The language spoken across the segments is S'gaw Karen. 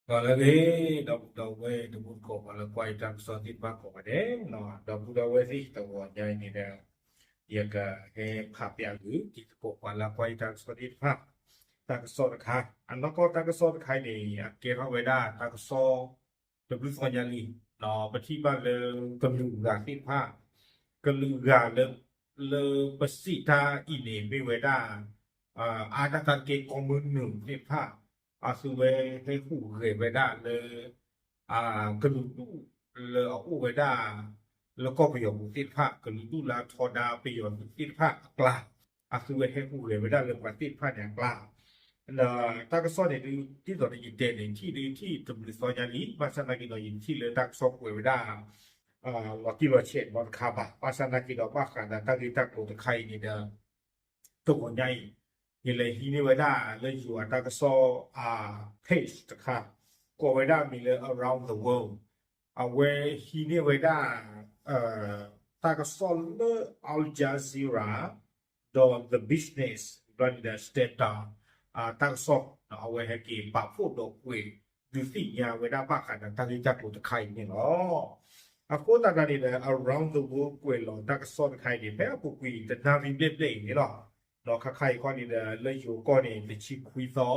ဒီးလၢအဂ့ၤ ဒီပုၢ်ဒီဝဲၢ်တံၤသကိး ပှၤလၢကွၢ်ယတၢ်ကစီၣ်သ့ၣ်တဖၣ်ကိးဂၤဒဲး, ဒီပုၢ်ဒီဝဲၢ်သ့ၣ်တဂီၤညါအံၤန့ၣ်ဒီး ယကဟဲဖးဖျါအဂ့ၢ်တံၤသကိး ပှၤလၢကွၢ်ယတၢ်ကစီၣ်သ့ၣ်တဖၣ် တၢ်ကစီၣ်တခါ, အနီၢ်ကီၢ်တၢ်ကစီၣ်တခါအံၤန့ၣ် အကဲထီၣ်ဝဲဒၣ်တၢ်ကစီၣ် တဘျုးသီညါလံ, ပထံၣ်ဘၣ်လၢကလုာ်ဂၤသ့ၣ်တဖၣ်, ကလုာ်ဂၤလၢ လၢပစံးတၢ်အံၤန့ၣ် မ့ၢ်ဝဲဒၣ် အါဒၣ်တၢ်တကဲကီၢ်မုၢ်နုာ်သ့ၣ်တဖၣ်, အသုဝဲဟဲဟူးဂဲၤဝဲဒၣ်လၢ ကလုာ်ဒူၣ်လၢအအိၣ်ဝဲဒၣ် လၢကီၢ်ပယီၤပူၤသ့ၣ်တဖၣ်, ကလုာ်ဒူၣ်လၢအထီဒါပယီၤသုးသ့ၣ်တဖၣ်အကျါ, အသုဝဲဟဲဟူးဂဲၤဝဲဒၣ်လၢပှၤသ့ၣ်တဖၣ်န့ၣ်အကျါ, တၢ်ကစီၣ်န့ၣ်ဒုး ဒ်သိးဒီးယတဲန့ၣ် ထံၣ်ဒုးထံၣ်တဘျုးသီညါလံ, ဘၣ်ဆၣ်သနာ်က့ဒီး ယထံၣ်လၢတၢ်ကစီၣ်ကွဲးဝဲဒၣ် လီၤတံၢ်လီၤဆဲးနီတခါဘၣ်, ဘၣ်ဆၣ်သနာ်က့ဒီး ဘၣ်ဃးဒီးတၢ်ဂ့ၢ်တၢ်ကျိၤတခါအံၤန့ၣ်ဒီး တဂီၤညါအံၤ ယလဲၤဟံးန့ၢ်ဝဲဒၣ်လၢယိၤအတၢ်ကစီၣ် page တခါ, ကိးဝဲဒၣ်မံၤလၢ Around the World, အဝဲဟံးန့ၢ်ဝဲဒၣ် တၢ်ကစီၣ်လၢ Al Jazeera ဒီး The Business ဘျီန့ၣ်ဒီး Standard တၢ်ကစီၣ်, အဝဲဟဲက့ၤပာ်ဖှိၣ်ဒီးကွဲး ဒုးသ့ၣ်ညါဝဲဒၣ်ဘၣ်ဃးဒီးတၢ်ဂ့ၢ်တၢ်ကျိၤတခါအံၤန့ၣ်လီၤ. အဃိသတးဒီးန့ၣ်ဒီး Around the World ကွဲးလီၤတၢ်ကစီၣ်တခါအံၤန့ၣ် ဖဲအပူၤကွံာ်တနၣ်ရံၣ်ဘျဲၣ်ဘျဲၣ်အံၤန့ၣ်လီၤ. ဒီးခါခါအံၤခီန့ၣ်ဒီး လၢယိၤကီၢ်န့ၣ် တဆံခွံသီ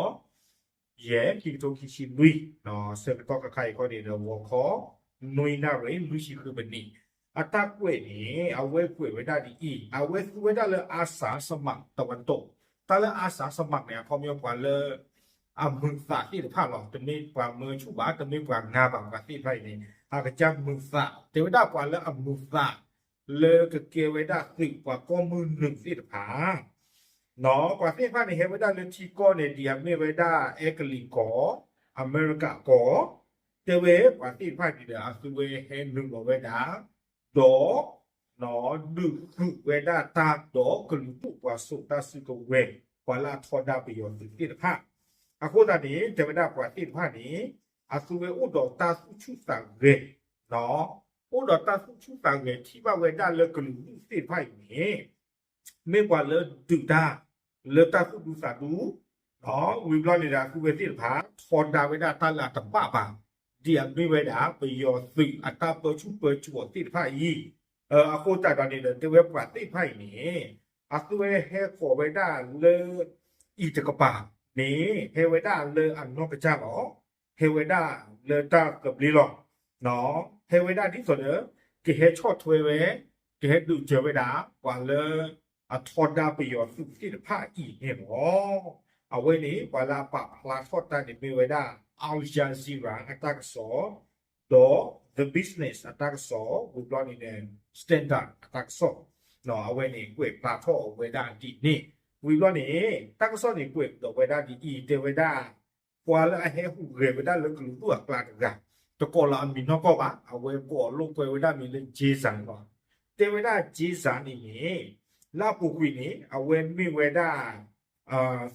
ယဲၢ် ခံကထိခံဆံလွံၢ်, ဆၢကတီၢ်ခါခါအံၤခီန့ၣ်ဒီး ဂီၤခီ နွံနၣ်ရံၣ် လွံၢ်ဆံဃုမံးနံး, အတၢ်ကွဲးန့ၣ် အဝဲကွဲးဝဲဒၣ်ဒ်အံၤ, အဝဲသူဝဲဒၣ်လၢ Asia စမးတဝၢၣ်တိာ်, တၢ်လၢ Asia စမးန့ၣ် အခီပညီပှၤလၢ အမုာ်သးသ့ၣ်တဖၣ်လီၤ. တမ့ၢ်ပှၤမၢဆူၣ်ဘၣ်, တမ့ၢ်ပှၤငါဘၣ်, ပှၤသ့ၣ်တဖၣ်အံၤန့ၣ် အကစၢ်မုာ်သး, တဲဝဲဒၣ်ပှၤလၢအမုာ်သး လၢကကဲဝဲဒၣ်သုးပှၤကီၢ်မုၢ်နုာ်သ့ၣ်တဖၣ်, ပှၤသ့ၣ်တဖၣ်န့ၣ် ဟဲဝဲဒၣ်လၢထံကီၢ်န့ၣ် ဒ်အမ့ၢ်ဝဲဒၣ် အဲကလံးကီၢ်, အမဲရကၤကီၢ်, တဲဝဲပှၤသ့ၣ်တဖၣ်န့ၣ်ဒီး အသုဝဲဟဲနုာ်လီၤဝဲဒၣ်, ဒီး ဒုးဃုာ်ဝဲဒၣ်တၢ်ဒီးကလုာ်ဒူၣ်ပှၤစိာ်တၢ်စုကဝဲၤ ပှၤလၢအထီဒါပယီၤသုးသ့ၣ်တဖၣ်, အဃိသတးန့ၣ် တဲဝဲဒၣ်ပှၤသ့ၣ်တဖၣ်န့ၣ် အသုဝဲအိၣ်ဒီးတၢ်သူၣ်ဆူၣ်သးဂဲၤ, အိၣ်ဒီးတၢ်သူၣ်ဆူၣ်သးဂဲၤ ထံၣ်ဘၣ်ဝဲဒၣ်လၢကလုာ်ဒူၣ်သ့ၣ်တဖၣ်အံၤန့ၣ် မ့ၢ်ပှၤလၢဒုးတၢ် လၢတၢ်သူၣ်ဒူသးဒူ, ဝံၤဘျီန့ၣ်ဒီး အသုဝဲသ့ၣ်တဖၣ် ထီဒါဝဲဒၣ်တၢ်လၢအတဘၣ်ဘၣ်, ဒ်အမ့ၢ်ဝဲဒၣ် ပယီၤသုးအတၢ်ပၢဆူၣ်ပၢစိးသ့ၣ်တဖၣ်အံၤ, အဃိသတးဒီးန့ၣ်ဒီး တဲဝဲပှၤသ့ၣ်တဖၣ်အံၤန့ၣ် အသုဝဲဟဲဃီၤဝဲဒၣ်လၢ အံၤတကပၤန့ၣ် ဟဲဝဲဒၣ်လၢအနီၢ်ကစၢ်လီၤ. ဟဲဝဲဒၣ်လၢတၢ်သဘျ့လီၤ. ဟဲဝဲဒၣ်ဒ်သိးဒီး ကဟဲဆီၣ်ထွဲဝဲ, ကဟဲဒုးစၢၤဝဲဒၣ် ပှၤလၢအထီဒါပယီၤသုးသ့ၣ်တဖၣ်အံၤန့ၣ်လီၤ. အဝဲန့ၣ် ပှၤလၢအပာ်ဖျါထီၣ်တၢ်န့ၣ်မ့ၢ်ဝဲဒၣ် Al Jazeera အတၢ်ကစီၣ်, ဒီး The Business အတၢ်ကစီၣ်, ဝံၤဘျီန့ၣ်ဒီး Standard အတၢ်ကစီၣ်, အဝဲန့ၣ်ကွဲးဖျါထီၣ်အဝဲဒၣ်ဒ်န့ၣ်, ဝံၤဘျီန့ၣ် တၢ်ကစီၣ်န့ၣ်ကွဲးကဒီးဝဲဒၣ်ဒ်အံၤ, တဲဝဲဒၣ် ပှၤလၢအဟဲဟူးဂဲၤဝဲဒၣ်လၢကလုာ်ဒူၣ်အကျါတဂၤ, တကိးလၢအမံၤနီၢ်ကီၢ်ဘၣ်, အဝဲကိးလိာ်ကွဲဝဲဒၣ်မံၤလၢ Jason လီၤ. တဲဝဲဒၣ် Jason န့ၣ်န့ၣ် လၢအပူၤကွံာ်န့ၣ် အဝဲမ့ၢ်ဝဲဒၣ်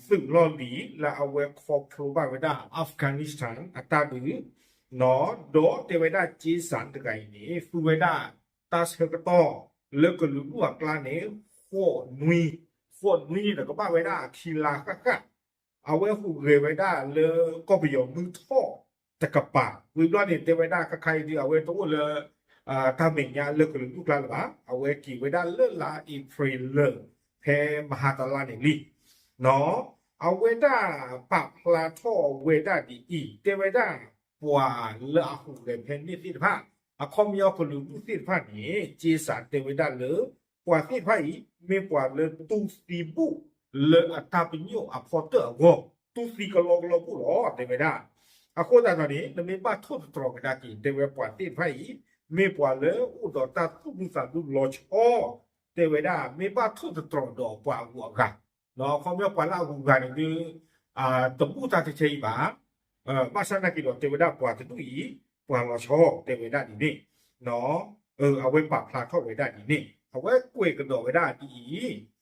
သုးလီၢ်လံၤ လၢအဝဲခီဖျိဘၣ်ဝဲဒၣ် Afghanistan အတၢ်ဒုး, ဒီးတဲဝဲဒၣ် Jason တဂၤအံၤန့ၣ် သူဝဲဒၣ်တၢ်ဆၢကတီၢ်လၢကလုာ်ဒူၣ်အကျါန့ၣ် ဃိးနွံ, ဃိးနွံန့ၣ်ဒီးကဘၣ်ဝဲဒၣ်ခံလါဃၣ်ဃၣ်, အဝဲဟူးဂဲၤဝဲဒၣ်လၢကီၢ်ပယီၤမုၢ်ထီၣ်တကပၤ, ဝံၤဘျီန့ၣ် တဲဝဲဒၣ်ခါခါအံၤဒုး အဝဲတအိၣ်လၢ တၢ်မဲာ်ညါလၢကလုာ်ဒူၣ်ကျါလၢၤဘၣ်, အဝဲက့ၤဝဲဒၣ်လၢလါအ့ဖြ့ၣ်လၢ ဖဲမဟါတလါန့ၣ်လံ. အဝဲဒၣ်ပာ်ဖျါထီၣ်ဝဲဒၣ်ဒ်အံၤ, တဲဝဲဒၣ်ပှၤလၢအဟူးဂဲၤဖဲန့ၣ်သ့ၣ်တဖၣ်, အခီပညီကလုာ်ဒူၣ်သ့ၣ်တဖၣ်န့ၣ် Jason တဲဝဲဒၣ်လၢ ပှၤသ့ၣ်တဖၣ်အံၤ မ့ၢ်ပှၤလၢတူၢ်သံဘူၣ်လၢအတၢ်ပညိၣ်အဖီတၢၣ်အဂီၢ်, တူၢ်သံကလီကလီဘူၣ်လီၤ တဲဝဲဒၣ်. အဃိသတးဒီးန့ၣ် နမ့ၢ်ဘၣ်ထိၣ်သတြီၤကဒါက့ၤ တဲဝဲပှၤသ့ၣ်တဖၣ်အံၤ မ့ၢ်ပှၤလၢအိၣ်ဒီးတၢ်သူၣ်ဒူသးဒူလီၤဆီ, တဲဝဲဒၣ် မ့ၢ်ဘၣ်ထိၣ်သတြီၤဒီးပှၤအဂုၤအဂၤ, အခီပညီပှၤလၢအဂုၤအဂၤန့ၣ်ဒုး တဘူၣ်တၢ်ထဲထဲအံၤဘၣ်, ဘၣ်ဆၣ်သနာ်က့ဒီး တဲဝဲဒၣ်ပှၤတဒူၣ်အံၤ ပှၤလီၤဆီ တဲဝဲဒၣ်ဒ်န့ၣ်, အဝဲပာ်ဖျါထီၣ်ဝဲဒၣ်ဒ်န့ၣ်, အဝဲကွဲးကဒီးဝဲဒၣ်ဒ်အံၤ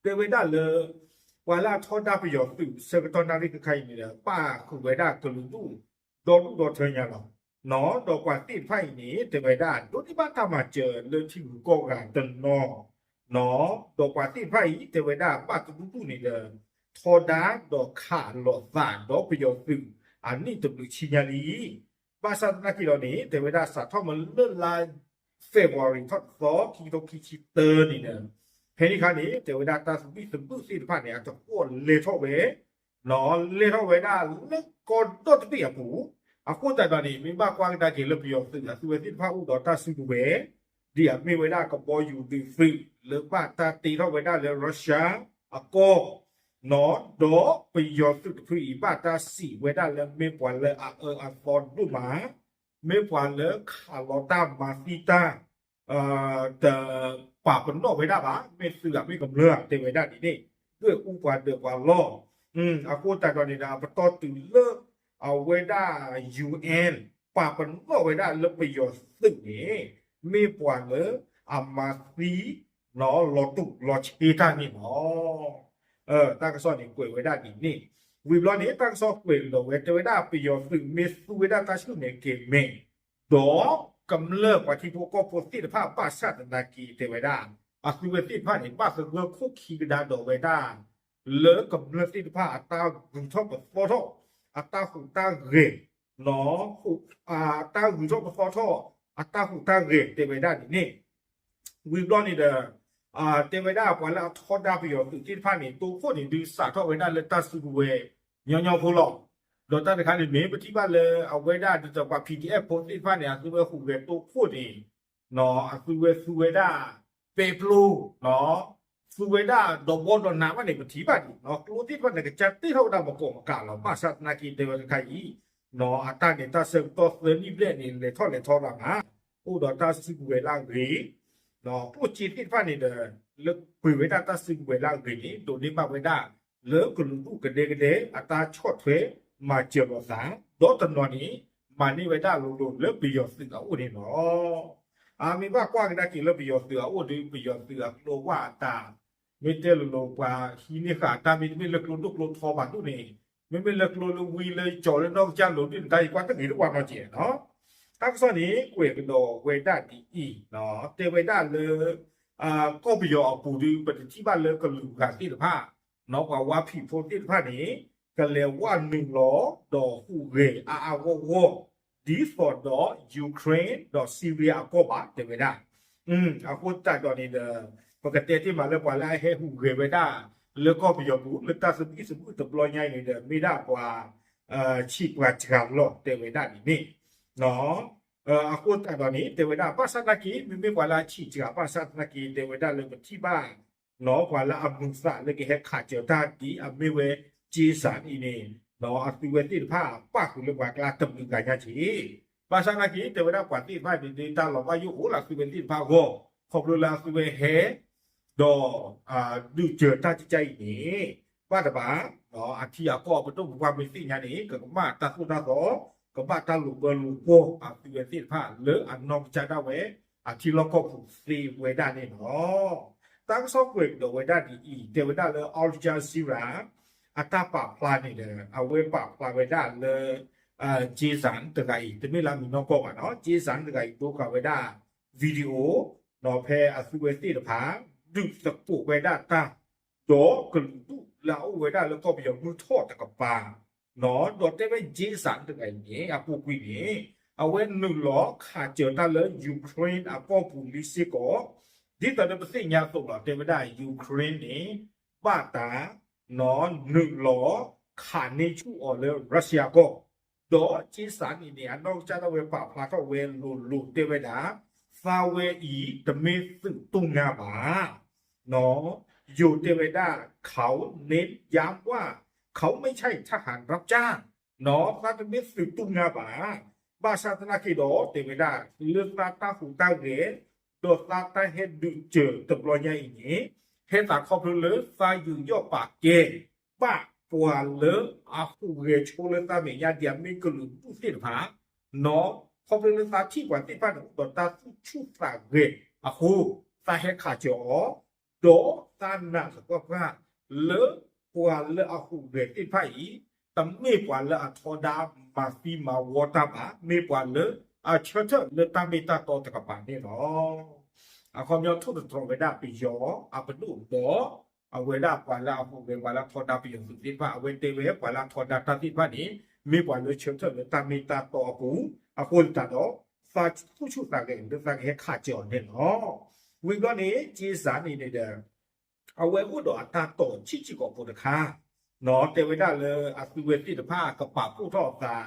တဲဝဲဒၣ်လၢ ပှၤလၢအထီဒါပယီၤသုးဆၢကတီၢ်နၣ်ရံၣ်တခါအံၤန့ၣ်ဒီး ပာ်ဃုာ်ဝဲဒၣ်ကလုာ်ဒူၣ်ဒီဒူၣ်ဒီထၢညါလီၤ. ဒီးပှၤသ့ၣ်တဖၣ်အံၤန့ၣ် တဲဝဲဒၣ် ဒိးန့ၢ်ဘၣ်တၢ်မၤစၢၤလၢထံဂုၤကီၢ်ဂၤတနီၤ, ဒီးပှၤသ့ၣ်တဖၣ်အံၤ တဲဝဲဒၣ်ဘၣ်တဒူၣ်ဒူၣ်န့ၣ်ဒီး ထီဒါဒီးခးလိာ်သးဒီးပယီၤသုး အနံၣ်တဘျုးဆံညါလံ. ဘၣ်ဆၣ်သနာ်က့ဒီးန့ၣ် တဲဝဲဒၣ်စးထီၣ်မ့ၢ်လၢလါ February ထီၣ်တသီ ခံကထိခံဆံတၢန့ၣ်ဒီး ဖဲန့ၣ်အခါန့ၣ် တဲဝဲဒၣ်တၢ်သဘံၣ်သဘုၣ်သ့ၣ်တဖၣ်န့ၣ် အတဃိလဲၤထီၣ်ဝဲ လဲၤထီၣ်ဝဲဒၣ်လၢကီၢ်ဒီတဘ့ၣ်အပူၤ, အဃိသတးဒီးန့ၣ် မ့ၢ်ဘၣ်ကွၢ်ကဒါက့ၤလၢပယီၤသုး အသုဝဲသ့ၣ်တဖၣ်အိၣ်ဒီးတၢ်စုကဝဲၤ ဒ်အမ့ၢ်ဝဲဒၣ်ကဘီယူၤဒုးသုး လၢဘၣ်တၢ်တ့ထီၣ်ဝဲဒၣ်လၢ Russia အကီၢ် ဒီးပယီၤသုးတဖုအံၤ ဘၣ်တၢ်စံးဝဲဒၣ်လၢမ့ၢ်ပှၤလၢအအၢအသီဒိၣ်မး, မ့ၢ်ပှၤလၢခးလီၤတၢ်မၤသံတၢ် တပာ်ပနီၣ်ဝဲဒၣ်ဘၣ်, မ့ၢ်သုးဧါမ့ၢ်ကမျၢၢ်ဧါ တဲဝဲဒၣ်ဒ်န့ၣ်, ဒွဲၣ်အူပှၤဒၢးပှၤလီၢ်, အဃိသတးဒီးန့ၣ်ဒီး အပတီၢ်တုၤလၢ အဝဲဒၣ် ယူၣ်အ့ၣ် ပာ်ပနီၣ်ဝဲဒၣ်လၢပယီၤသုးန့ၣ် မ့ၢ်ပှၤလၢအမၤသံ လီၤတူာ်လီၤဆှံတၢ်န့ၣ်လီၤ. တၢ်ကစီၣ်န့ၣ်ကွဲးဝဲဒၣ်ဒ်န့ၣ်, ဝံၤဘျီန့ၣ် တၢ်ကစီၣ်ကွဲးလီၤဝဲ တဲဝဲဒၣ်ပယီၤသုးမ့ၢ်သူဝဲဒၣ်တၢ်ဆူၣ်မဲာ်ကဲၤမဲာ် ဒီးကမျၢၢ်ပှၤထံဖိကီၢ်ဖိသ့ၣ်တဖၣ် ဘၣ်ဆၣ်သနာ်က့ တဲဝဲဒၣ် အသုဝဲသ့ၣ်တဖၣ်န့ၣ် ဘၣ်သဂၢၢ်ခိၣ်ခံကဒါဒီးဝဲဒၣ် လၢကမျၢၢ်သ့ၣ်တဖၣ်အတၢ်ဂုၤထီၣ်ပသီထီၣ် အတၢ်ဟူးတၢ်ဂဲၤ အတၢ်ဂုၤထီၣ်ပသီထီၣ် အတၢ်ဟူးတၢ်ဂဲၤ တဲဝဲဒၣ်ဒ်န့ၣ် ဝံၤဘျီန့ၣ်ဒီး တဲဝဲဒၣ်ပှၤလၢအထီဒါပယီၤသုးသ့ၣ်တဖၣ်န့ၣ် တိခိၣ်န့ၣ် ဒုးစးထီၣ်ဝဲဒၣ်လၢတၢ်စုကဝဲၤညီညီဖိလီၤ. ဒီးတၢ်တခါန့ၣ် မ့ၢ်ပထံၣ်ဘၣ်လၢအဝဲဒၣ်ဒ်သိးပှၤ ပီၣ်ထံၣ်အဲၣ်ဖိသ့ၣ်တဖၣ်န့ၣ် အသုဝဲဟူးဂဲၤတိခိၣ်န့ၣ် အသုဝဲသူဝဲဒၣ် ပဲပျိ သူဝဲဒၣ်ဒီးဘီဒီးနးဘၣ်န့ၣ် ပထံၣ်ဘၣ်ဒံး ကျိသ့ၣ်တဖၣ်န့ၣ် ကစၢ်တ့ထီၣ်ဝဲဒၣ်မကီၢ်မကးလီၤ. ဘၣ်ဆၣ်သနာ်က့ တဲဝဲတခါအံၤ အတၢ်န့ၣ် တၢ်ဆၢကတီၢ်သၢနံၣ်ဘျဲၣ်န့ၣ် လဲၤထီၣ်လဲၤထီလီၤမး အိၣ်ဒီးတၢ်စုကဝဲၤလၢအဂ့ၤ ကျိၣ်စ့သ့ၣ်တဖၣ်န့ၣ်ဒီး လၢပှ့ၤဝဲဒၣ်တၢ်စုကဝဲၤလၢအဂ့ၤန့ၣ် ဒိးန့ၢ်ဘၣ်ဝဲဒၣ် လၢကလုာ်ဒူၣ်ကဒဲကဒဲ အတၢ်ဆီၣ်ထွဲမၤစၢၤလိာ်သး ဒီးတနီၤန့ၣ် မၤန့ၢ်ဝဲဒၣ်လိၤလိၤလၢပယီၤသုးအအိၣ်န့ၣ်လီၤ. အမ့ၢ်ဘၣ်ကွၢ်ကဒါက့ၤလၢပယီၤသုးအအိၣ်ဒီး ပယီၤသုးအကျိၤဝၣ်အတၢ် မ့ၢ်တဲလိၤလိၤပှၤဟံးန့ၢ်ဃာ်တၢ်မ့တမ့ၢ်လၢကျိဒိၣ်ကျိထီဘၣ်ဒိၣ်န့ၣ် မ့မ့ၢ်လၢကျိလၢဝံလၢကၠီၤလၢနီၢ်ကစၢ်လိၤဒ်န့ၣ် တၢ်ယကွၢ်တဂ့ၤတဝါနီတစဲးလီၤ. တၢ်ကစီၣ်န့ၣ် ကွဲးကဒီးဝဲဒၣ်ဒ်အံၤ တဲဝဲဒၣ်လၢ ကီၢ်ပယီၤအပူၤဒီး ပတထံၣ်ဘၣ်လၢကလုာ်ဂၤသ့ၣ်တဖၣ် ပှၤဝါဖံးဖိသ့ၣ်တဖၣ်န့ၣ် ကလဲၤဝဲနုာ်လီၤ ဒီးဟူးဂဲၤအါအါဂီၢ်ဂီၢ် ဒ်သိးဒီး Ukraine ဒီး Syria အကီၢ်ဘၣ် တဲဝဲဒၣ်. အဃိသတးဒီးန့ၣ်ဒီး ပကတဲတ့ၢ်မးလၢပှၤလၢအဟဲဟူးဂဲၤဝဲဒၣ် လၢကီၢ်ပယီၤပူၤ လၢတၢ်သဘံၣ်သဘုၣ်တဘျီညါအံၤန့ၣ်ဒီး မ့ၢ်ဒၣ်ပှၤ ဆံးပှၤစှၤလီၤ တဲဝဲဒၣ်ဒ်န့ၣ် အဃိသတးဒီးန့ၣ် တဲဝဲဒၣ် ဘၣ်ဆၣ်သနာ်က့ မ့မ့ၢ်ပှၤလၢအဆံးစှၤ ဘၣ်ဆၣ်သနာ်က့ တဲဝဲဒၣ်လၢပထံၣ်ဘၣ် ပှၤလၢအမုာ်သးလၢကဟဲခးစၢၤတၢ်ဒ်အမ့ၢ်ဝဲ Jason အံၤန့ၣ် အသုဝဲသ့ၣ်တဖၣ်ပၣ်ဃုာ်လၢပှၤကျါတဘျုးဂၤညါက့ၤ ဘၣ်ဆၣ်သနာ်က့ တဲဝဲဒၣ်ပှၤသ့ၣ်တဖၣ်န့ၣ် တၢ်လီၤဘၣ်ယိၣ်အိၣ်လၢအသုဝဲသ့ၣ်တဖၣ်အဂီၢ် ခီဖျိလၢအသုဝဲဟဲ ဒီး ဒုးစၢၤတၢ်ကကါအံၤန့ၣ် ဘၣ်တဘၣ် အထံအကီၢ်အပဒိၣ်ပပှၢ်မ့ၢ်သ့ၣ်ညါန့ၣ် ကကမၣ်တၢ်သိၣ်တၢ်သီ ကဘၣ်တၢ်လိာ်ဘၢလိာ်ကွီၢ်အသုဝဲသ့ၣ်တဖၣ်လၢအနီၢ်ကစၢ်ဒၣ်ဝဲ အထံလီၢ်ကီၢ်ပူၤသ့ဝဲဒၣ်န့ၣ်လီၤ. တၢ်ကစီၣ်ကွဲးကဒီးဝဲဒၣ်ဒ်အံၤ တဲဝဲဒၣ်လၢ Al Jazeera အတၢ်ပာ်ဖျါန့ၣ်ဒီး အဝဲပာ်ဖျါဝဲဒၣ်လၢ Jason တဂၤအံၤ တမ့ၢ်လၢအမံၤနီၢ်ကီၢ်ဘၣ်နီၤ Jason တဂၤအံၤ ဒိဃာ်ဝဲဒၣ် video ဒီးဖဲအသုဝဲသ့ၣ်တဖၣ် ဒုးသကိးဝဲဒၣ်တၢ် ဒီးကလုာ်ဒူၣ်လၢအအိၣ်ဝဲဒၣ်လၢကီၢ်ပယီၤမုၢ်ထီၣ်တကပၤ ဒီးတဲဝဲ Jason တဂၤအံၤန့ၣ် အပူၤကွံာ်န့ၣ် အဝဲနုာ်လီၤခးစၢၤတၢ်လၢ Ukraine အကီၢ်ပူၤလံစ့ၢ်ကီး ဒ်သိးဒီးပသ့ၣ်ညါအသိးလီၤ တဲဝဲဒၣ် Ukraine န့ၣ် ဘၣ်တၢ် နုာ်လီၤခးန့ၢ်ဆူၣ်အီၤလၢ Russia ကီၢ် ဒီး Jason န့ၣ်န့ၣ် အနီၢ်ကစၢ်ဒၣ်ဝဲပာ်ဖျါထီၣ်ဝဲလိၤလိၤတဲဝဲဒၣ် သးဝဲအံၤတမ့ၢ်သုးတူၢ်ငါဘၣ် ယိၤတဲဝဲဒၣ် เขาเน้นย้ำว่า เขาไม่ใช่ทหารรับจ้าง သးတမ့ၢ်သုးတူၢ်ငါဘၣ် ဘၣ်ဆၣ်သနာ်က့ဒီး တဲဝဲဒၣ် လၢသးတၢ်ဟူးတၢ်ဂဲၤ ဒီးသးတၢ်ဟဲဒုးစၢၤတဘျီညါအံၤန့ၣ် ဟဲသးခီဖျိလၢသးယူးယီၣ်ပာ်ကဲ ဘၣ်ပှၤလၢအဟူးဂဲၤဆိလၢသးမဲာ်ညါဒ်အမ့ၢ်ကလုာ်ဒူၣ်သ့ၣ်တဖၣ် ခီဖျိလၢသးထံၣ်ပှၤသ့ၣ်တဖၣ်န့ၣ် အိၣ်ဒီးတၢ်သူၣ်ဆူၣ်သးဂဲၤအဃိ သးဟဲခးစၢၤအီၤ ဒီးသးနာ်သပှၢ်ပှၢ်လၢပှၤလၢအဟူးဂဲၤသ့ၣ်တဖၣ်အံၤ တမ့ၢ်ပှၤလၢအထီဒါမၤသံမၤဝီတၢ်ဘၣ် မ့ၢ်ပှၤလၢအဆၢထၢၣ်လၢတၢ်မ့ၢ်တၢ်တီတကပၤန့ၣ်လီၤ. အခီပညီထိၣ်သတြီၤဝဲဒၣ်ပယီၤအပဒိၣ်ဒီး အဝဲဒၣ်ပှၤလၢအဟူးဂဲၤပှၤလၢအထီဒါပယီၤသုးသ့ၣ်တဖၣ် အဝဲတဲဝဲပှၤလၢအထီဒါတၢ်သ့ၣ်တဖၣ်န့ၣ် မ့ၢ်ပှၤလၢဆၢထၢၣ်လၢတၢ်မ့ၢ်တၢ်တီအပူၤ, အဃိသတးဒီး သးသူၣ်ဆူၣ်သးဂဲၤလၢသးကဟဲခးစၢၤအီၤန့ၣ်လီၤ. ဝံၤဘျီန့ၣ် က့စးန့ၣ်န့ၣ်ဒီး အဝဲအိၣ်ဒီးအတၢ်တိာ်ဆံးဆံးကိာ်ဖိတခါ, တဲဝဲဒၣ်လၢအသုဝဲသ့ၣ်တဖၣ်ကပာ်ဖှိၣ်ထီၣ်အသး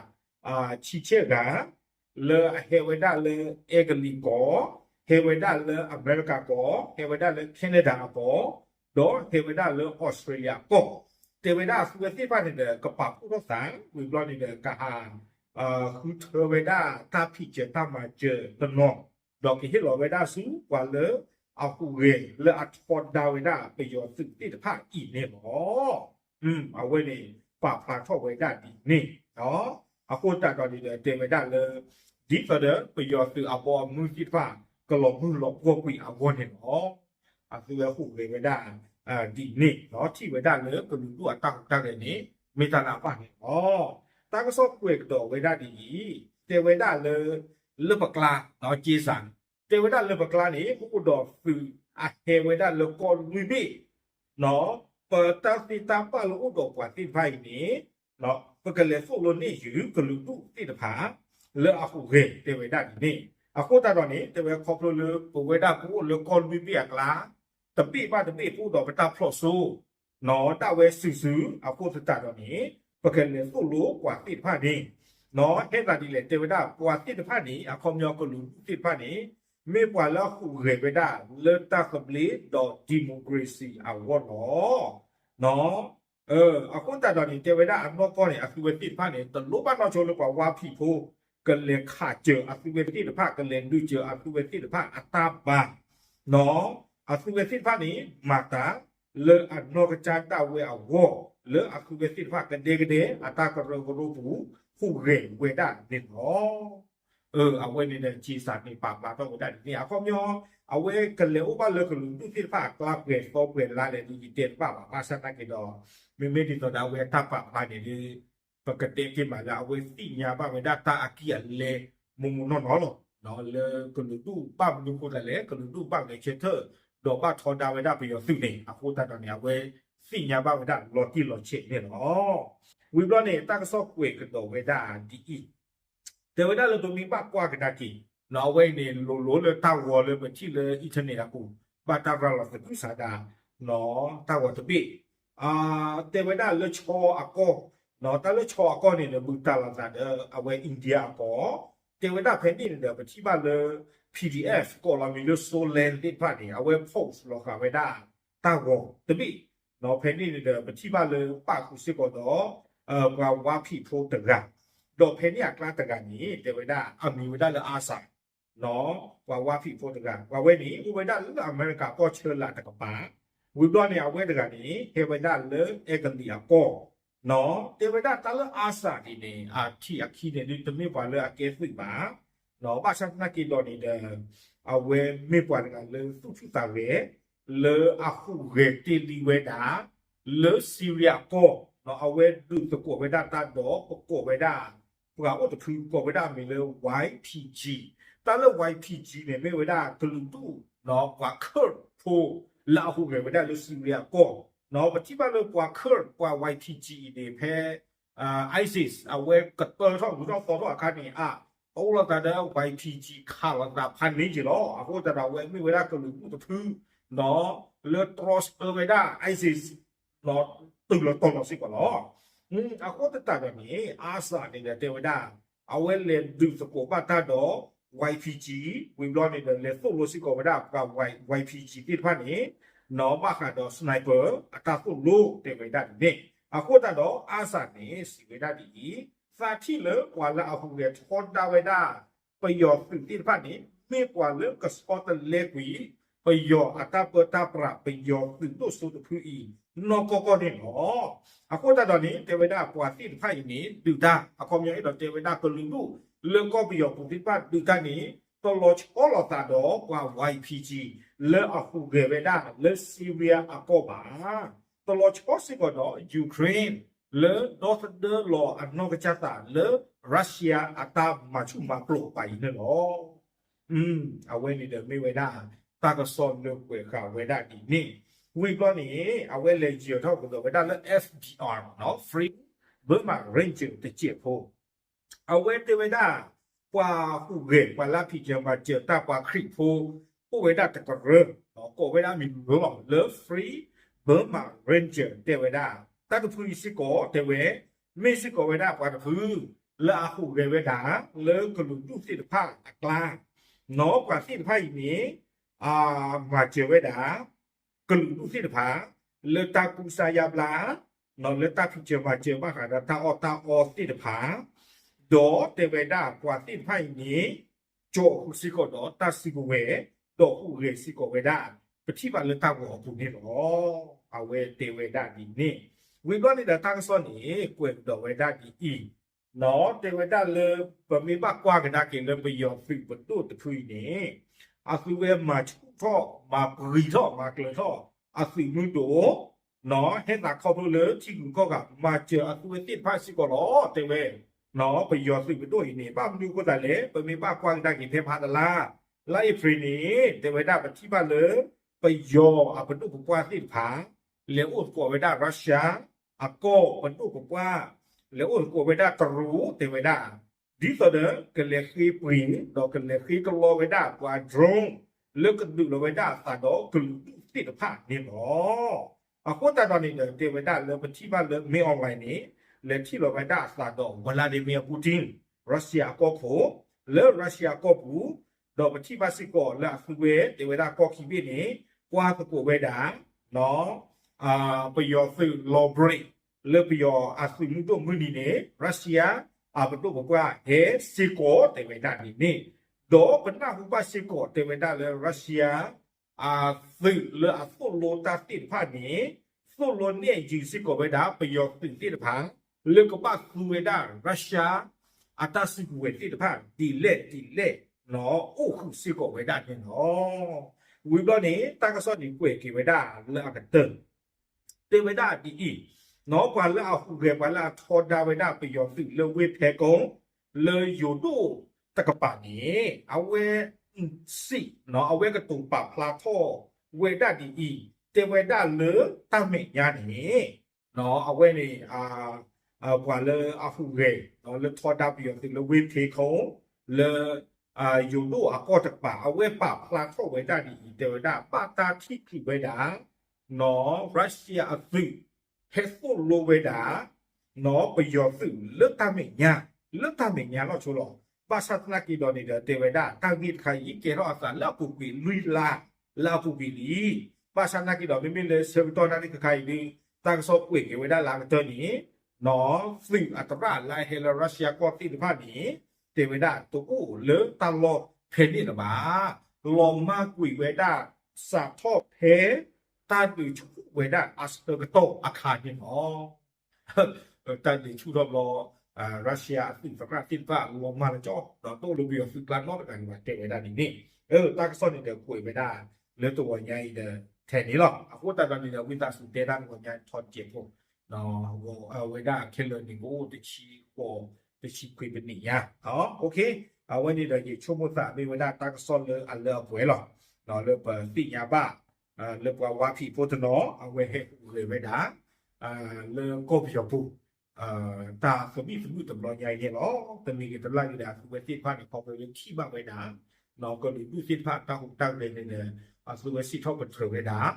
ဆံဆဲၣ်ဂၤ လၢအဟဲဝဲဒၣ်လၢ အဲကလံးကီၢ်, ဟဲဝဲဒၣ်လၢအမဲရကၤကီၢ်, ဟဲဝဲဒၣ်လၢ Canada အကီၢ်, ဒီးဟဲဝဲဒၣ်လၢ Australia အကီၢ်, တဲဝဲဒၣ်အသုဝဲသ့ၣ်တဖၣ်န့ၣ်ဒီး ကပာ်ဖှိၣ်ထီၣ်သး ဝံၤဘျီန့ၣ်ဒီး ကဟး ဃုထၢဝဲဒၣ်တၢ်ဖံးစၢၤတၢ်မၤစၢၤတနီၤ, ဒီးကဟ့ၣ်လီၤဝဲဒၣ်ဆူပှၤလၢ အဟူးဂဲၤလၢအထီဒါဝဲဒၣ်ပယီၤသုးသ့ၣ်တဖၣ်အံၤန့ၣ်လီၤ. အဝဲန့ၣ် ပာ်ဖျါထီၣ်ဝဲဒၣ်ဒ်န့ၣ်, အဃိသတးဒီးန့ၣ်ဒီး တဲဝဲဒၣ်လၢ ဒ်သိးဒီးပယီၤသုးအဘီအမုၢ်သ့ၣ်တဖၣ် ကလီၤမုၢ်လီၤပှီၢ်ကွံာ်အဂီၢ်န့ၣ်လီၤ. အသုဝဲဟူးဂဲၤဝဲဒၣ် ဒ်န့ၣ် ထံၣ်ဝဲဒၣ်လၢကလုာ်ဒူၣ်အတၢ်ဟူးတၢ်ဂဲၤန့ၣ် မ့ၢ်တၢ်လၢအဘၣ်န့ၣ်လီၤ. တၢ်ကစီၣ်ကွဲးကဒီးဝဲဒၣ်ဒ်အံၤ, တဲဝဲဒၣ်လၢ လၢပကျါ က့စး တဲဝဲဒၣ်လၢပကျါန့ၣ် အိၣ်ဒီးသုးအဟဲဝဲဒၣ်လၢကီၢ်လွံၢ်ဘ့ၣ်, ပတၢ်သ့တၢ်ဘၣ်လၢအိၣ်ဒီးပှၤသ့ၣ်တဖၣ်အံၤန့ၣ် ပကလဲၤသိၣ်လိန့ၢ်ယုာ်ကလုာ်ဒူၣ်သ့ၣ်တဖၣ် လၢအဟူးဂဲၤတဲဝဲဒၣ်ဒ်န့ၣ်. အဃိသတးဒီးန့ၣ် တဲဝဲခီဖျိလၢပဝဲဒၣ်ပအိၣ်လၢကီၢ်လွံၢ်ဘ့ၣ်အကျါ တဘ့ၣ်ဘၣ်တဘ့ၣ်ပအိၣ်ဒီးပတၢ်ဖျိးစိ ဒၣ်ဝဲစုာ်စုာ် အဃိသတးဒီးန့ၣ် ပကလဲၤသိၣ်လိပှၤသ့ၣ်တဖၣ်န့ၣ် ဟဲသးဒ်လဲၣ် တဲဝဲဒၣ်ပှၤသ့ၣ်တဖၣ်န့ၣ် အခီပညီကလုာ်ဒူၣ်သ့ၣ်တဖၣ်န့ၣ် မ့ၢ်ပှၤလၢအဟူးဂဲၤဝဲဒၣ်လၢတၢ်သဘျ့ဒီး democracy အဂီၢ်လီၤ. အဃိသတးဒီးန့ၣ် တဲဝဲဒၣ်အနီၢ်ကီၢ်န့ၣ် အသုဝဲသ့ၣ်တဖၣ်န့ၣ် တလိၣ်ဘၣ်နီၢ်ဆိလၢပှၤဝါဖံးဖိ ကလဲၤခးစၢၤအသုဝဲသ့ၣ်တဖၣ် ကလဲၤဒုးစၢၤအသုဝဲသ့ၣ်တဖၣ်အတၢ်ဘါ အသုဝဲသ့ၣ်တဖၣ်န့ၣ် မၤတၢ်လၢအနီၢ်ကစၢ်ဒၣ်ဝဲအဂီၢ် လၢအသုဝဲသ့ၣ်တဖၣ်ကဒဲကဒဲ အတၢ်ကရၢကရိပူၤ ဟူးဂဲၤဝဲဒၣ်န့ၣ်လီၤ. အဝဲန့ၣ်ဒီး က့စးန့ၣ် ပာ်ဖျါထီၣ်ဝဲဒၣ်ဒ်န့ၣ် အခီပညီ အဝဲကလဲၤအိၣ်ဘၣ်လၢကလုာ်ဒူၣ်သ့ၣ်တဖၣ်အကျါပှဲၤသီပှဲၤလါလဲၣ်ဒ်ယတဲတဘၣ်ဘၣ် ဘၣ်ဆၣ်သနာ်က့ဒီး မ့မ့ၢ်ဒ်သိးဒီးအဝဲတၢ်ပာ်ဖျါန့ၣ်ဒီး ပကတဲက့ၤမးလၢအဝဲသ့ၣ်ညါဘၣ်ဝဲဒၣ်တၢ်အကံၢ်အလဲ မိၢ်မိၢ်နီၢ်နီၢ်လီၤ. လၢကလုာ်ဒူၣ်ဘၣ်မနုၤဃိသတးလဲၣ် ကလုာ်ဒူၣ်ဘၣ်ဂဲၤဆၢထၢၣ် ဒီးဘၣ်ထီဒါဝဲဒၣ်ပယီၤသုးန့ၣ် အဃိသတးဒီးန့ၣ် အဝဲသ့ၣ်ညါဘၣ်ဝဲဒၣ်လီၤတံၢ်လီၤဆဲးန့ၣ်လီၤ. ဝံၤဘျီန့ၣ် တၢ်ကစီၣ်ကွဲးကဒီးဝဲဒၣ်ဒ်အံၤ တဲဝဲဒၣ်လၢပမ့ၢ်ဘၣ်ကွၢ်ကဒါက့ၤ အဝဲအံၤန့ၣ် လိၤလိၤလၢတၢ်ဂီၤလၢပထံၣ်လၢ internet အပူၤ ဘၣ်တၢ်ရၤလီၤသကုၤဆးဒး တၢ်ဂီၤတဘ့ၣ် တဲဝဲဒၣ်လၢဆီအကီၢ် တၢ်လၢဆီအကီၢ်န့ၣ်ဒီး ဘုးတၢ်လီၤသးဒီးအဝဲ India အကီၢ် တဲဝဲဒၣ်ဖဲန့ၣ်န့ၣ်ဒီး ပထံၣ်ဘၣ်လၢ P D F ကိးလီၤမံၤလၢ Solan သ့ၣ်တဖၣ်န့ၣ် အဝဲ post လီၤဃာ်ဝဲဒၣ် တၢ်ဂီၤတဘ့ၣ် ဒီးဖဲန့ၣ်န့ၣ်ဒီး ပထံၣ်ဘၣ်လၢပာ်ဃုာ်စ့ၢ်ကီးဒီး ပှၤဝါဖံးဖိတဂၤ ဒီးဖဲန့ၣ်အကျါတဂၤန့ၣ် တဲဝဲဒၣ်အမံၤဝဲဒၣ်လၢ Asa ပှၤဝါဖံးဖိတဂၤ ပှၤဝဲန့ၣ် အိၣ်ဝဲဒၣ်လၢအမဲရကၤကီၢ်ဆၢလာ်တကပၤ ဝံၤဘျီန့ၣ် အဝဲတဂၤန့ၣ် ဟဲဝဲဒၣ်လၢအဲကလံးအကီၢ် တဲဝဲဒၣ်တၢ်လၢ Asa ဒ်န့ၣ် အထံၣ်အခံန့ၣ်ဒ်တမ့ၢ်ပှၤလၢအကဲသုးဘၣ် ဘၣ်ဆၣ်သနာ်က့ဒီးန့ၣ်ဒီး အဝဲမ့ၢ်ပှၤတဂၤလၢသူၣ်ဆူၣ်သးဂဲၤ လၢအဟူးဂဲၤတ့ၢ်လံဝဲဒၣ် လၢ Syria အကီၢ် အဝဲဒုးသကိးဝဲဒၣ်တၢ်ဒီး ပကိးဝဲဒၣ် ပှၤအိၣ်တဖုကိးဝဲဒၣ်အမံၤလၢ Y P G တၢ်လၢ Y P G န့ၣ် မ့ၢ်ဝဲဒၣ်ကလုာ်ဒူၣ် ပှၤ Kurd ဖိ လၢအဟူးဂဲၤဝဲဒၣ်လၢ Syria အကီၢ် ပထံၣ်ဘၣ်လၢပှၤ Kurd ပှၤ Y P G အံၤန့ၣ် ဖဲ ISIS အဝဲကတၢၢ်ထီၣ်ဂုၤထီၣ်သီထီၣ်အခါန့ၣ် အအိၣ်လိာ်သးဒီး Y P G ခးလိာ်သးဖးန့ၢ်က့ၤလီၤ. အဃိသတးဒီး အဝဲမ့ၢ်ဝဲဒၣ်ကလုာ်ဒူၣ်တဖု လၢတြီဆၢဝဲဒၣ် ISIS တုၤလီၤတီၤလီၤစ့ၢ်ကီးလီၤ. အဃိသတးဒီးန့ၣ် Asa န့ၣ်ဒီးတဲဝဲဒၣ် အဝဲလဲၤဒုးသကိးဘၣ်တၢ်ဒီး Y P G ဝံၤဘျီန့ၣ်ဒီး လဲၤသိၣ်လိစ့ၢ်ကီးဝဲဒၣ်ပှၤ Y P G သ့ၣ်တဖၣ်န့ၣ် ဘၣ်ဃးဒီး sniper အတၢ်သိၣ်လိတဲဝဲဒၣ်ဒ်န့ၣ် အဃိသတးဒီး Asa န့ၣ် စံးဝဲဒၣ်ဒ်အံၤ သးထံၣ်လၢပှၤလၢအဟူးဂဲၤထီဒါဝဲဒၣ် ပယီၤသုးသ့ၣ်တဖၣ်န့ၣ် မ့ၢ်ပှၤလၢကဆီတလဲကွံာ် ပယီၤအတၢ်ပၢတၢ်ပြး ပယီၤသုးဒိၣ်စိတဖုအံၤ နီၢ်ကီၢ်ကီၢ်န့ၣ်လီၤ. အဃိသတးဒီးန့ၣ် တဲဝဲဒၣ်ပှၤသ့ၣ်တဖၣ်အံၤန့ၣ် ဒုးတၢ် အခီပညီအဲၣ်ဒိးတဲဝဲဒၣ်ကလုာ်ဒူၣ် လၢကီၢ်ပယီၤပူၤသ့ၣ်တဖၣ်ဒုးတၢ်န့ၣ် တလီၤဆီလိာ်သးဒီးပှၤ Y P G လၢအဟူးဂဲၤဝဲဒၣ်လၢ Syria အကီၢ်ဘၣ်. တလီၤဆီစ့ၢ်ကီးဒီး Ukraine လၢဒီသဒၢလီၤအနီၢ်ကစၢ်သးလၢ Russia အတၢ်မၤဆူၣ်မၤပျိးပာ်အံၤန့ၣ်လီၤ. အဝဲန့ၣ်ဒီးမ့ၢ်ဝဲဒၣ် တၢ်ကစီၣ်လၢကွဲးဃာ်ဝဲဒၣ်ဒ်န့ၣ် ဝံၤဘျီန့ၣ် အဝဲလဲၤယၢၤထီၣ်ကဒီးဝဲဒၣ်လၢ F D R နီၤ Free Burma Ranger တစဲးဖိ အဝဲတဲဝဲဒၣ် ပှၤဟူးဂဲၤ ပှၤလၢအဖံးစၢၤမၤစၢၤတၢ် ပှၤခရံာ်ဖိ အိၣ်ဝဲဒၣ်တကရၢ, ကိးဝဲဒၣ်မံၤတကရၢလီၤ လၢ Free Burma Ranger တဲဝဲဒၣ်, တၢ်တဖုအံၤစ့ၢ်ကီးတဲဝဲ မ့ၢ်စ့ၢ်ကီးဝဲဒၣ်ပှၤတဖု လၢအဟူးဂဲၤဝဲဒၣ် လၢကလုာ်ဒူၣ်သ့ၣ်တဖၣ်အကျါ, နီၢ်ပှၤသ့ၣ်တဖၣ်အံၤန့ၣ် မၤစၢၤဝဲဒၣ် ကလုာ်ဒူၣ်သ့ၣ်တဖၣ် လၢတၢ်ကူစါယါဘျါ, လၢတၢ်ဖံးစၢၤမၤစၢၤဘၣ်ဃးဒီးတၢ်အီၣ်တၢ်အီသ့ၣ်တဖၣ်, ဒီးတဲဝဲဒၣ်ပှၤသ့ၣ်တဖၣ်အံၤန့ၣ် ကၠီဃုာ်စ့ၢ်ကီးဒီးတၢ်စုကဝဲၤ, ဒီးဟူးဂဲၤစ့ၢ်ကီးဝဲဒၣ် ပထံၣ်ဘၣ်လၢတၢ်ဂီၤအပူၤန့ၣ်လီၤ. အဝဲတဲဝဲဒၣ်ဒ်န့ၣ်, ဝံၤဘျီန့ၣ်ဒီးတၢ်ကစီၣ်န့ၣ် ကွဲးကဒီးဝဲဒၣ်ဒ်အံၤ, နီၢ်တဲဝဲဒၣ်လၢ ပမ့ၢ်ဘၣ်ကွၢ်ကဒါက့ၤလၢပယီၤသုးပဒိၣ်တဖုအံၤန့ၣ်, အသုဝဲမၤဆူၣ်ထီၣ် မၤပှံၤထီၣ် မၤကျၢၤထီၣ် အသုးမုၢ်ဒိၣ်, နီၢ်ဟဲသးခီဖျိလၢထံဂုၤကီၢ်ဂၤ မၤစၢၤအသုဝဲသ့ၣ်တဖၣ်စ့ၢ်ကီးလီၤ တဲဝဲ နီၢ်ပယီၤသုးပဒိၣ်အံၤန့ၣ် ဘၣ်မနုၤအဃိသတးလဲၣ် ပမ့ၢ်ဘၣ်ကွၢ်ကဒါက့ၤဖဲဖးတလါ, လါအ့ဖြ့ၣ်န့ၣ် တဲဝဲဒၣ်ပထံၣ်ဘၣ်လၢ ပယီၤအပဒိၣ်ပပှၢ်သ့ၣ်တဖၣ် လဲၤအိၣ်သကိးဝဲဒၣ် Russia အကီၢ်ပဒိၣ်ပပှၢ်, လဲၤအိၣ်သကိးဝဲဒၣ်တရူး တဲဝဲဒၣ်, ဒ်သိးဒီး ကလဲၤဃ့ပှ့ၤ ဒီးကလဲၤဃ့ကလီဝဲဒၣ်ပှၤ drone လၢကဒုးလီၤဝဲဒၣ်အသးဒီးကလုာ်ဒူၣ်သ့ၣ်တဖၣ်န့ၣ်လီၤ. အဃိသတးဒီးန့ၣ်ဒီး တဲဝဲဒၣ်လၢပထံၣ်ဘၣ်လၢ မင်းအောင်လှိုင် န့ၣ် လဲၤထံၣ်လီၤဝဲဒၣ်အသးဒီး Vladimir Putin, Russia အကီၢ်ခိၣ်, လၢ Russia ကီၢ်ပူၤ, ဒီးပထံၣ်ဘၣ်စ့ၢ်ကီးလၢအသုဝဲ တဲဝဲဒၣ်ကီၢ်ခံဘ့ၣ်န့ၣ် ကွၢ်သကိးဝဲဒၣ် ပယီၤသုးလီၤဘြ့း လၢပယီၤအသုးမုၢ်ဒိၣ်မုၢ်နံၤန့ၣ် Russia အပဒိၣ်ပပှၢ်ဟဲစ့ၢ်ကီး တဲဝဲဒၣ်ဒ်န့ၣ်, ဒီးပနၢ်ဟူဘၣ်စ့ၢ်ကီး တဲဝဲဒၣ်လၢ Russia အသုးလၢအသိၣ်လိတၢ်သ့ၣ်တဖၣ်န့ၣ် သိၣ်လိနဲၣ်ယုာ်စ့ၢ်ကီးဝဲဒၣ် ပယီၤသုးသ့ၣ်တဖၣ် လၢကဘၣ်သူဝဲဒၣ် Russia အတၢ်စုကဝဲၤသ့ၣ်တဖၣ် ဒ်လဲၣ်ဒ်လဲၣ် အိၣ်ဃုာ်စ့ၢ်ကီးဝဲဒၣ်န့ၣ်လီၤ. ဝံၤဘျီန့ၣ် တၢ်ကစီၣ်န့ၣ် ကွဲးက့ၤဝဲဒၣ်လၢအကတၢၢ် တဲဝဲဒၣ်ဒ်အံၤ, နီၢ်ပှၤလၢအဟူးဂဲၤ ပှၤလၢအထီဒါဝဲဒၣ်ပယီၤသုးလၢဝ့ၢ်ဖဲကိ လၢယိၤဒိၣ်တကပၤန့ၣ် အဝဲ စံး အဝဲကတိၤပာ်ဖျါထီၣ်ဝဲဒၣ်ဒ်အံၤ, တဲဝဲဒၣ်လၢတၢ်မဲာ်ညါန့ၣ် အဝဲန့ၣ် ပှၤလၢအဟူးဂဲၤ လၢထီဒါပယီၤသုးလၢဝ့ၢ်ဖဲကိ လၢ ယိၤဒိၣ်အကီၢ်တကပၤ အဝဲပာ်ဖျါထီၣ်ဝဲဒၣ်ဒ်အံၤ တဲဝဲဒၣ် ဘၣ်တၢ်ထံၣ်ကွံာ်ဝဲဒၣ် နီၢ် Russia အသုး ဟဲသိၣ်လိဝဲဒၣ် နီၢ်ပယီၤသုးလၢတၢ်မဲာ်ညါ, လၢတၢ်မဲာ်ညါလီၤဆိလီၤ. ဘၣ်ဆၣ်သနာ်က့ဒီးန့ၣ်ဒီး တဲဝဲဒၣ်တၢ်ဂ့ၢ်တခါအံၤ ကဲထီၣ်အသးလၢအပူၤကွံာ်လွံၢ်လါ လၢအပူၤကွံာ်လံ. ဘၣ်ဆၣ်သနာ်က့ဒီး မ့မ့ၢ်လၢဆၢကတီၢ်နၣ်ရံၣ်တခါအံၤဒီး တၢ်ကစီၣ်ကွဲးက့ၤဝဲဒၣ်လၢအကတၢၢ်န့ၣ် နီၢ်သုးအသရၣ်လၢအဟဲလၢ Russia ကီၢ်သ့ၣ်တဖၣ်န့ၣ် တဲဝဲဒၣ်တအိၣ်လၢတၢ်လီၢ်ဖဲန့ၣ်လၢၤဘၣ်. လီၤမၢ်ကွံာ်ဝဲဒၣ် စးထီၣ်ဖဲ တၢ်ဒုးဆူၣ်ဝဲဒၣ်အဆၢကတီၢ်အခါန့ၣ်လီၤ. တၢ်ဒုးဆူၣ်ထီၣ်ဘျီ Russia အသုးသရၣ်သ့ၣ်တဖၣ်လီၤမၢ်လၢကၠီ ဒီးတအိၣ်လၢပယီၤသုးကျါနီတဂၤန့ၣ်ဘၣ် တဲဝဲဒၣ်ဒ်န့ၣ်. တၢ်ကစီၣ်န့ၣ်ဒီးကွဲးဝဲဒၣ် လၢတဂီၤညါအံၤဒီး ထဲန့ၣ်လီၤ. အဃိသတးဒီးန့ၣ်ဒီး ဝံသးစူၤတဲဒၣ်တဂီၤညါထီၣ်တစဲးဖိ အဝဲဒၣ်ခဲလၢာ်န့ၣ် ကအိၣ်တဆံဃိး တဆံခွံပနံၣ်ညါ အဝဲန့ၣ်ဒီး ယဆိကမိၣ်သးမ့ၢ်ဝဲဒၣ်တၢ်ကစီၣ်လၢအလၢအပှဲၤလီၤ. လၢပသ့ၣ်ညါဘၣ် လၢပှၤဝါဖံးဖိတနီၤ အဝဲဟဲဟူးဂဲၤဝဲဒၣ် လၢကီၢ်ပယီၤပူၤ တၢ်သမံသမိးတဘျီညါအံၤန့ၣ်လီၤ. တမံၤဂ့ၤတလၢ်ဂ့ၤဒီး အသုဝဲသ့ၣ်တဖၣ်န့ၣ် ခီဖျိလၢထံၣ်ဘၣ်ဝဲဒၣ် ကလုာ်ဒူၣ်သ့ၣ်တဖၣ်တၢ်ဟူးတၢ်ဂဲၤန့ၣ်ဒီး အသုဝဲစံးထီၣ်ပတြၢၤဝဲဒၣ်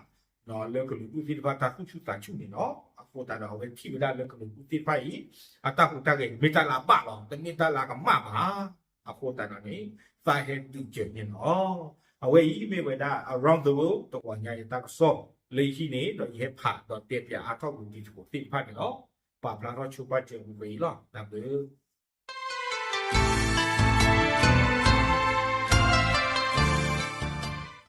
လၢကလုာ်ဒူၣ်သ့ၣ်တဖၣ်တၢ်သူၣ်ဆူၣ်သးဆူၣ်န့ၣ်လီၤ. အဃိသတးဒီး အဝဲထံၣ်ဝဲဒၣ်လၢကလုာ်ဒူၣ်သ့ၣ်တဖၣ်အံၤ အတၢ်ဟူးတၢ်ဂဲၤ မ့ၢ်တၢ်လၢအဘၣ်လီၤ, တမ့ၢ်တၢ်လၢအကမၣ်ဘၣ်. အဃိသတးဒီးန့ၣ် သးဟဲဒုးစၢၤန့ၣ်လီၤ. အဝဲအံၤမ့ၢ်ဝဲဒၣ် Around the World တဂီၤညါအံၤတၢ်ကစီၣ်လၢယဟံးန့ၢ် ဒီးယဟဲဖးဒီးတဲပၠးအါထီၣ်ကွံာ်တံၤသကိးသ့ၣ်တဖၣ်န့ၣ်လီၤ. ပာ်ဖျါထီၣ်ဆိပာ်စၢၤဝဲအံၤလီၤ. တၢ်ဘျုး